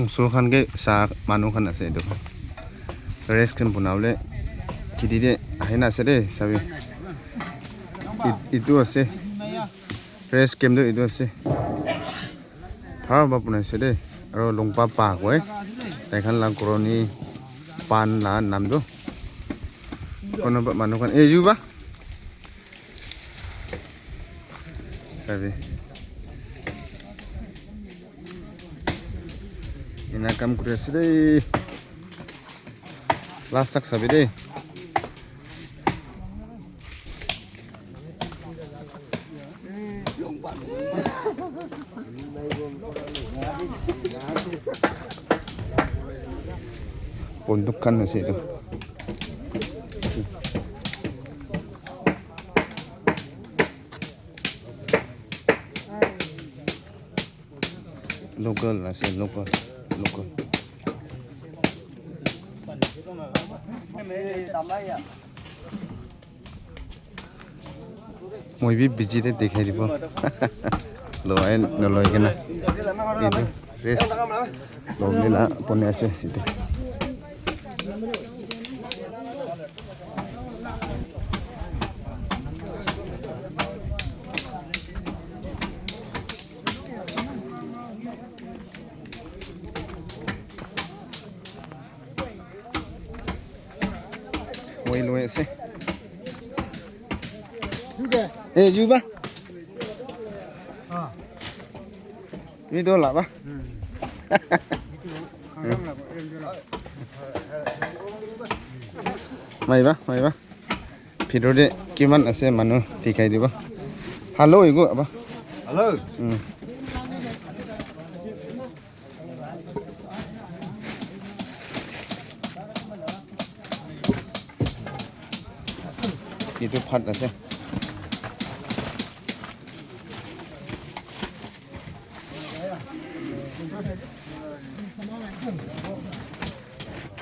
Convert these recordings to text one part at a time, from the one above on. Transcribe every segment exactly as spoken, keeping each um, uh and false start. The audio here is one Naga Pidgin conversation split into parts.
So khan ke sa manu khan ase etu. Rest khan bonabole kheti te ahina ase de sabi. It- Itu ase. Rest camp tu itu ase. Bhal para banai ase de. Aro longpa pa koi. Tai khan la colony pan la nam tu. Kono ba manu khan. Eh, you ba? Sabi. Ina kam kuri ase de. Last tak sabi de. Bonduk khan ase etu. Local ase, local, local. Moi bi busy te dikhai dibo. Loi noloi kena. Etu rest lobole la bone ase etu. Moi loi ase. Eh, juba. Ni do la ba. Mai ba, mai ba. Bhitor te kiman ase manu dikhai dibo. Hello, igu aba. Hello. Mm. Etu phat ase.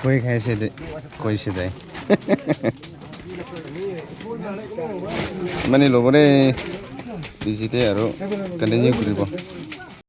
Koi khai se de, koi se de. Mani lobo de, busy te aro continue kuribo.